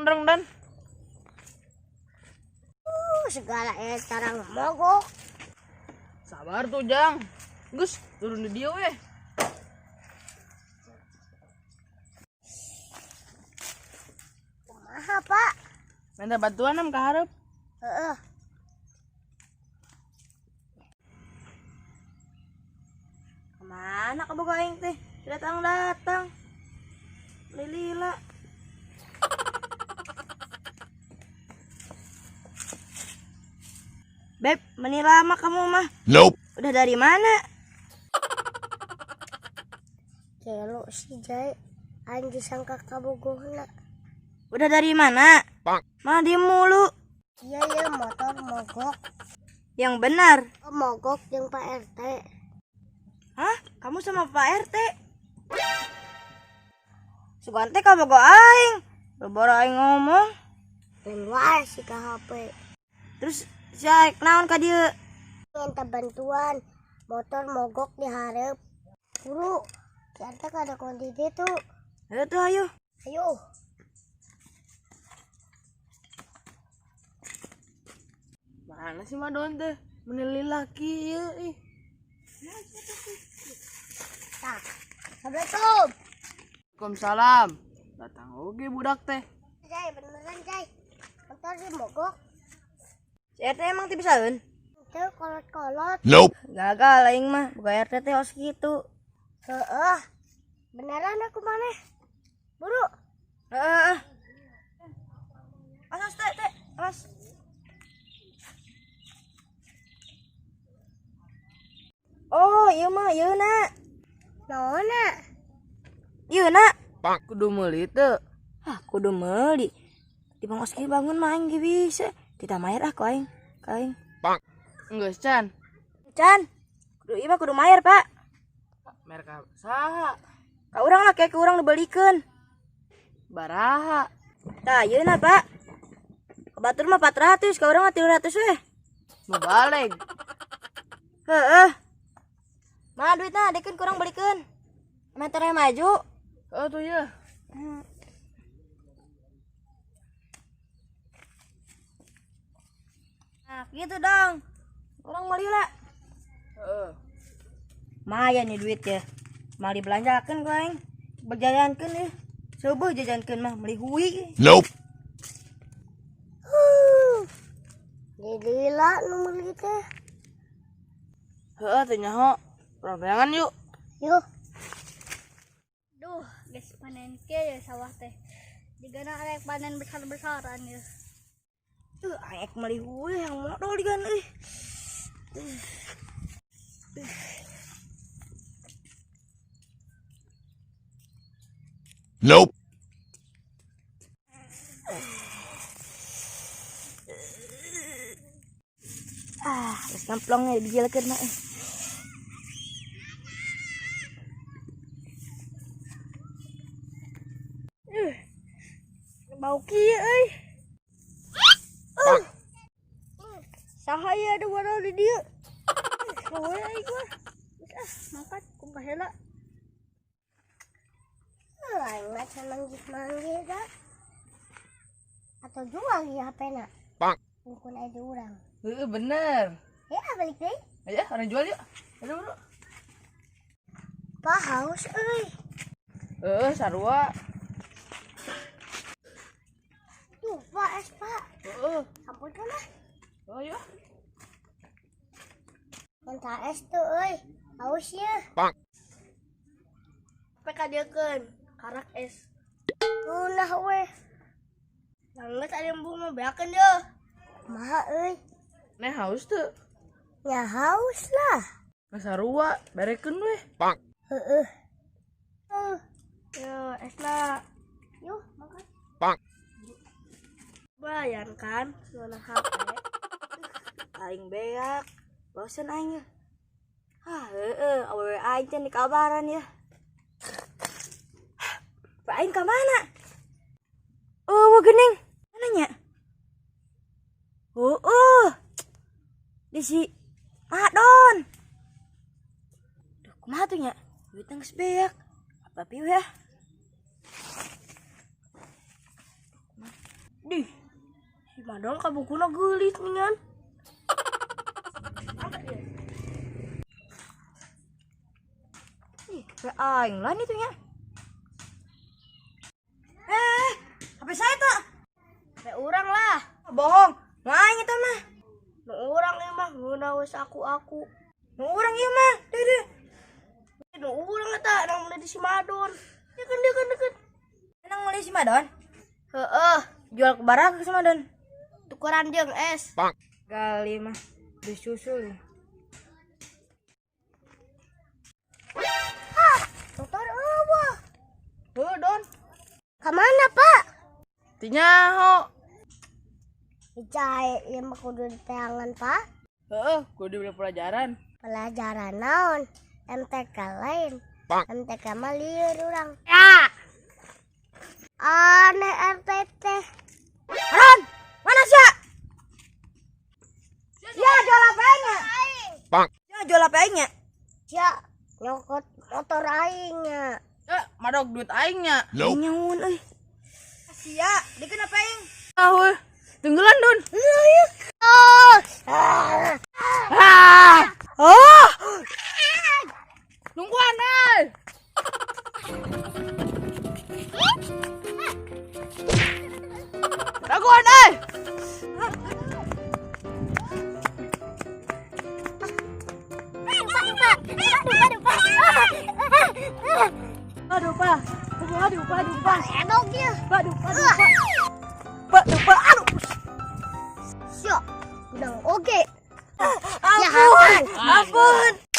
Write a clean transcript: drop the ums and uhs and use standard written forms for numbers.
Dorong dorong dan. Segala cara mogok. Sabar tuh, Jang. Gus, turun di dia weh. Kumaha, Pak? Minta bantuan am ka hareup. Heeh. Kemana kabogoh aing teh? Datang-datang. Lilila. Beb, meni lama kamu mah. Nope. Udah dari mana? Gelo si Jai. Aing disangka kabogohna. Udah dari mana? Bang. Mana diem mulu? Iya ya motor mogok. Yang benar. Oh, mogok jeung Pak RT. Hah? Kamu sama Pak RT? Sugan teh kabogoh aing. Boro aing ngomong. Dan wae si ka HP. Terus sia naon ka dieu? Minta bantuan. Motor mogok di hareup. Buru, si RT kada konti ditu. Ayo tuh ayo. Ayo. Mana sih Madon teh? Meni lila kieu ih. Tah. Assalamualaikum. Waalaikumsalam. Datang oge budak teh. Jai, beneran Jai. Motor di mogok. Si RT emang teu bisaeun? Itu kolot-kolot. Nope. Gagal aing mah, boga RT teh os kitu. Heeh. Beneran aku mana? Buru. Heeh. Awas teh, teh, awas. Oh, iya mah, iya nak. Nona. Iya nak. Kudu meuli teu. Ah, kudu meuli. Di bang oski bangun mah aing ge bisa. Tidak mayar ah ku aing. Ka aing. Geus can. Can. Kudu ieu mah kudu mayar, Pak. Merek saha? Ka urang lah kayak ke urang dibelikeun. Baraha. Tah, ieu na, Pak. Ka batur mah 400, ka urang mah 300 weh. Mau balik. Heeh. Mana duitna, dekeun kurang belikeun. Meternya maju. Oh tuh ya. Nah, gitu dong. Orang meuli lah. Heeh. Lumayan nih duit ya. Mal dibelanjakeun ku aing. Berjalankeun ya. Coba jajankeun mah meuli hui. Nope. Lila nu meuli teh. Heeh teh nyaho. Urang tayangan yuk. Yuk. Duh, geus panen kieu ya sawah teh. Jigana arek panen besar-besaran ya. Tuh, aing ek meuli hui yang modal digan euy. Nope. Ah, geus ngemplong ya dijelkeun mah. Bau kieu euy. Saha ieu ada wadah di dieu? Kowe aing mah. Geus ah, mangkat kumaha heula. Aing mah can manggih-manggih dah. Atau jual ya HP na. Bang. Mungkin aja urang. Heeh bener. Ya balik deui. Ayo orang jual yuk. Ayo bro. Pak haus euy. Heeh sarua. Tuh, Pak es Pak. Heeh. Ampun kan lah. Oh yuk. Minta es tuh euy. Haus ya. Bang. PK dieukeun, karak es. Punah weh. Geus ada embung mah beakeun yeuh. Kumaha euy? Neh haus teu. Ya haus lah. Geus sarua, berekeun weh. Bang. Heeh. Yo, esna. Yuk, makan. Bang. Bayan kan, nona HP. Aing beak. Bosen aing ya. Ah, heeh, awewe aing can dikabaran ya. Pak aing ka mana? Oh, geuning. Mana nya? Oh, oh. Di si Madon. Duh, kumaha tuh nya? Duitna geus beak. Apa pieu ya? Dih. Si Madon kabukuna geulis ningan. Ih, HP aing lah itu nya. Eh, HP saya tak? HP urang lah. Bohong. Nu aing eta mah. Nu urang ieu mah ngeunah we aku-aku. Nu urang ieu mah. Deh, deh. Nu urang eta nang meuli di si Madon. Dekeun dekeun dekeun. Nang meuli si Madon? Heeh, Jual ke barak ke si Madon. Tukeran jeung es. Gali mah disusul. Motor eueuh. Heuh, Don. Ka mana, Pak? Teu nyaho. Dicai ieu mah kudu diteangan, Pak. Heeh, kudu dibeli pelajaran. Pelajaran naon? MTK lain. MTK mah lieur urang. Ya. Aneh RTT. Ron, mana sih? Ya jual HP nya. Ya jual HP nya. Ya, nyokot motor aingnya. Eh, madog duit aingnya. Nyaun euy. Sia, dikeun HP aing. Ah, weh. Tunggulan, Don. Oh. Ah, Oh, nungguan, euy. Dagoan, euy. Aduh, Pak. Aduh, Pak, aduh, Pak. Edok ya. Aduh, aduh, Pak. Pak, aduh, Pak, aduh. Syok. Udang oge. Ampun, ampun.